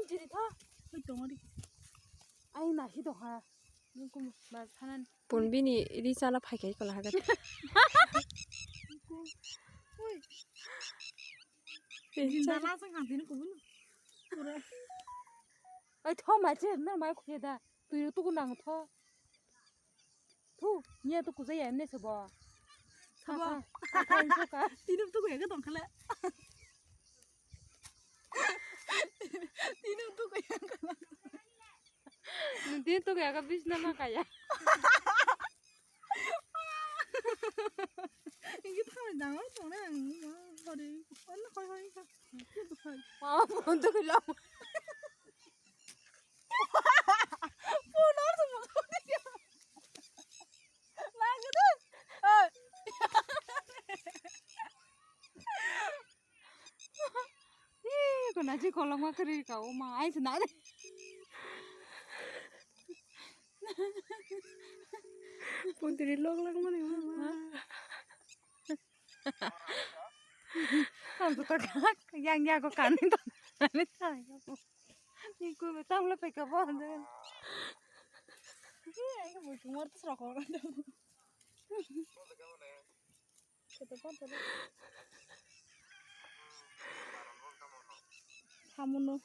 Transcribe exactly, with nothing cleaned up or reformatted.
Chini tho. Oi, tongo di. Ai, na hi dong ha. Nung kum ba thanan. Pun bini ri chala phai kai kola hagat. Oi. Ri chala. Dala sang kang tini kubun. Pura. Ai, tho ma che, na mai khuje da. Tui tu ku nang tho. Thu, nya tu kuja ya ne sabo. Sabo. Tini tu ku ya ga dong khala. Tini tu ku ya ga. Tini tu ku ya ga bisna ma kaya. Ini thawi dang oi tong nang. Hori. Hori hori. Ma, phone tu ku lo. Ih, kona je kolokma kwrwi ka o ma, ai se na de. Putri lok lok mani ma. Kan tu tak yang ya ko kan tu. Ni ko tam le pe ka bo de. Ai ko mo tu mor tu sra ko. Kete pa tele. Hamuno.